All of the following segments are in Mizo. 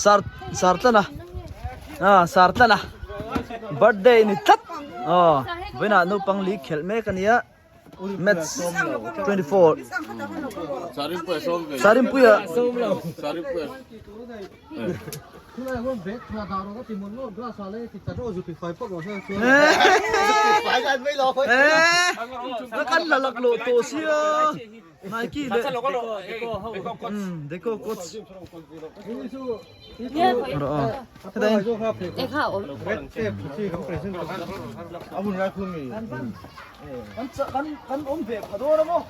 Sar Sartlana ah Sartlana birthday ni tlat aw vawiinah naupang li khelh mek a nia match 24 Sarimpuia Kan la laklawh tawh sia Nike leh Deco coach Kan awm ve pha dawn a maw.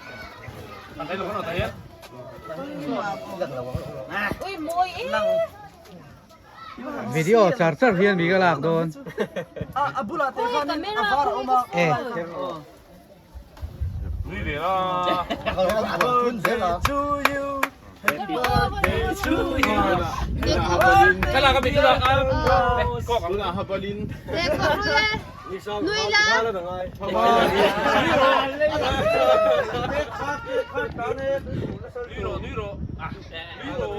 Video char char hian mi ka lak dawn. A bulah te khan a var a awm a. Nui ve la. Birthday to you. Happy birthday to you. Ka lak a mi ka lak a. Kawk ang. Nui la. Nui rawh nui rawh. Nui rawh.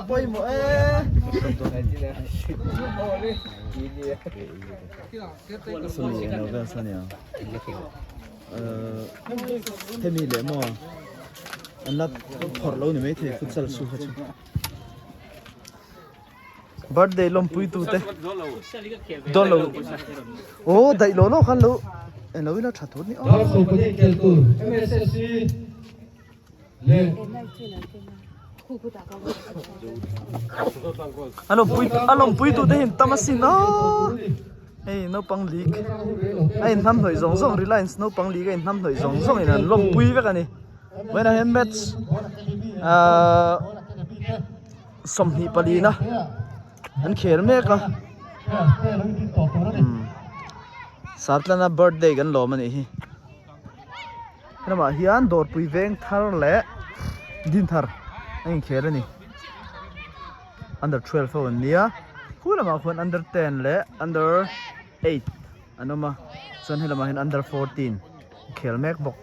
Pawimawh e. Sawmi eng lo vel sawn nia hemi leh maw an la phawrh lo ni maithei futsal chu kha chu birthday lawmpui tu te dawn lo aw daih lo lo khan lo eng lo ila tha tur ni aw. A lawmpui a lawmpui tu te hi an tam asin aw hei naupang league a inhnam hnawih zawng zawng reliance naupang league a inhnam hnawih zawng zawng in an lawmpui vek a ni vawiinah hian match ahh 24 na an khel mek a umm Sartlana birthday kan lawm a nih hi. Helamah hian dawrpui veng thar leh din thar a inkhel a ni under 12 ho an nia khu lamah khuan under 10 leh under 8 an awm a chuan helamah hian under 14 khel mek bawk.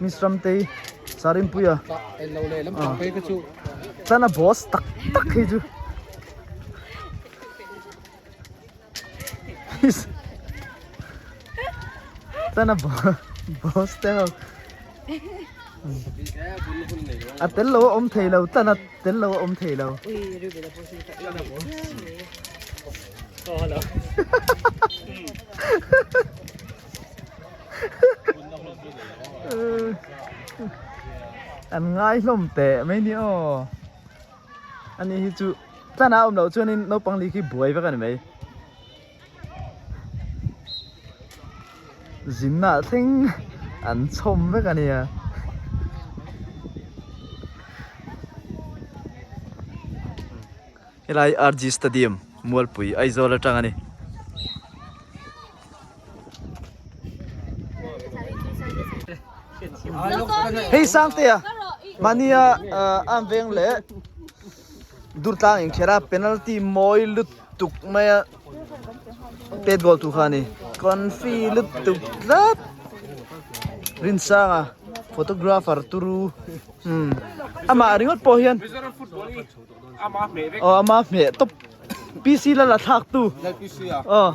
Miss Ramtei Sarimpuia chuan a boss tak tak hei chu chuan a boss te ho a tel lo a awm thei lo chuan a tel lo a awm thei lo. An ngai hlawm teh mai ni aw ani hi chu tlan a awm loh chuanin naupang li khi buai vek a ni mai zinna ah thleng an chhawm vek a nia. Helai RG Stadium Mualpui Aizawl atang a ni. Hei Sangtea mahnia am veng leh Durtlang inkher a penalty mawi lutuk mai a pet goal tu kha a ni. Confi lutuk tlat Rinsanga photographer turu umm amah ringawt pawh hian. Aw ama hmeh tawp PC la la thlak tu aw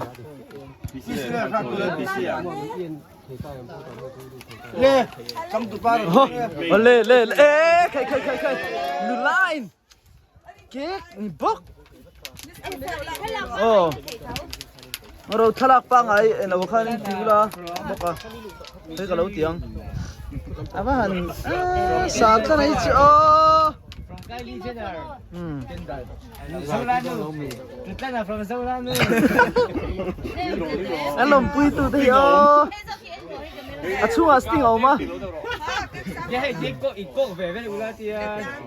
Le chang tu pa aw le le le e khai khai khai khai lu line cake ni bawk aw ro thlalak pangai eng lo khan in ti ula bawk a hei ka lo ti ang ava han sar tlat a hi chu aw An lawmpui tu te hi aw a chhungah sting a awm a.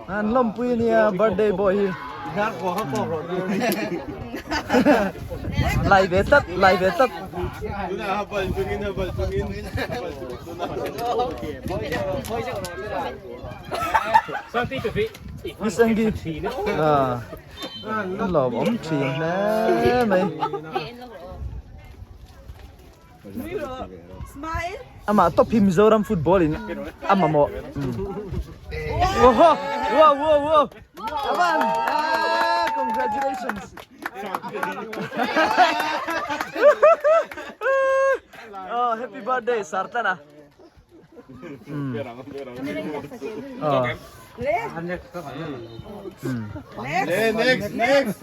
An lawmpui ania birthday boy hi. Lai ve tlat lai ve tlat. Miss Angie ah an lawmawm thin hle mai. Amah top hi Mizoram football in a mamawh. Oho! Wow wow wow! Avan! Ah, congratulations! Oh, happy birthday Sartana. Oh. Next, next.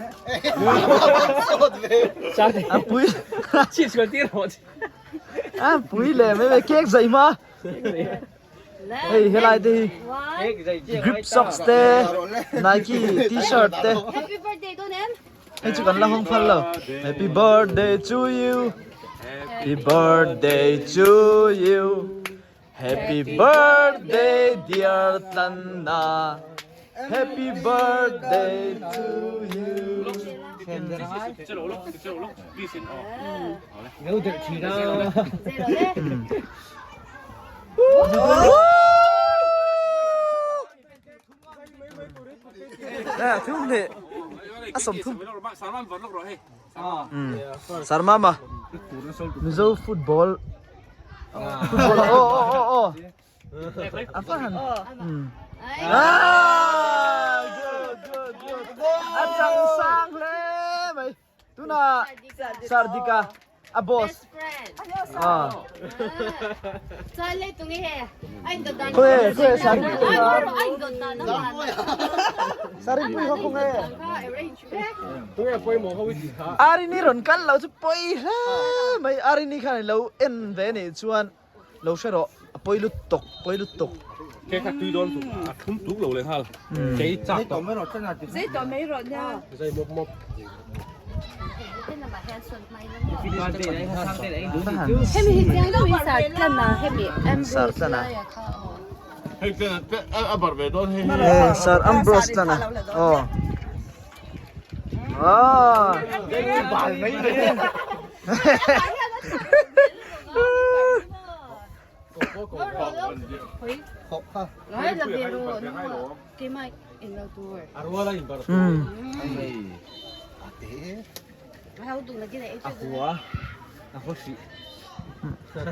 A pui. A pui le mai mai cake zai ma. Hei helai te hi grip socks te Nike t-shirt te. Happy birthday don em. Hei chu kan la hawng phal lo. Happy birthday to you. Happy birthday to you. Happy birthday dear Tlanna. Happy birthday to you. Thum leh a sawm thum Sarmama Mizo football football aw aw aw aw a fa han ah good good good a chang sang hle mai Tuna Sardika a boss. Ah. Khawi khawi Saripui kha. Saripui kha khawnge. Arini rawn kal lo chu pawi hle mai Arini khan ilo en ve nih chuan Lo hre rawh, a pawi lut tawk, pawi lut tawk. Ke kha tui dawn tuk, a thlum tuk lo leh nghal. Kei chak tawh. Zei tawh mai rawh nia. Zei mawp mawp. Hemi hi chiang deuh in sar tlan a, hemi Ambrose laia kha aw. Hei tlan a bar ve dawn hei. Eh, Sir Ambrose tlan a. Aw. Ah. Bal mai mai.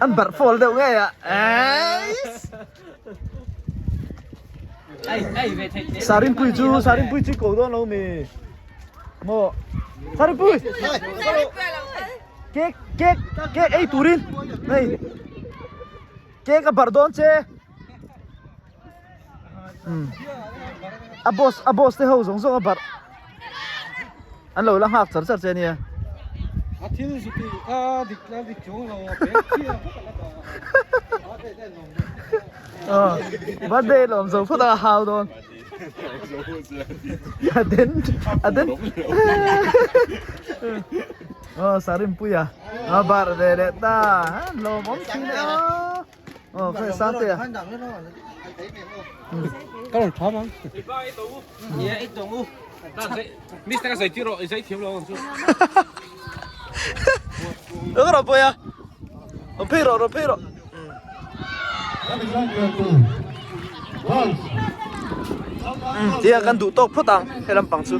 An barh fawl deuh ngei a. Sarinpui chu Sarinpui chu ko dawn lo mi. Maw Sarinpui. Cake cake cake ei turin hei cake a barh dawn che. A boss a boss te ho zawng zawng a barh. An lo la nghak char char che ania. A thil zu tih kha dik la dik chuang lo a bag khi a vek a la dah a. Birthday lawm zo phawt a hau dawn. A den a den. Aw Sarinpuia a barh ve leh ta lawmawm thin a. Aw khawi sang te a. Ka rawn tha mang. Mister ka zai tir rawh, i zai thiam lo ang chu. Rawh rawh pawih a. Rawn phei rawh, rawn phei rawh. Tia kan duh tawk phawt ang he lampang chu.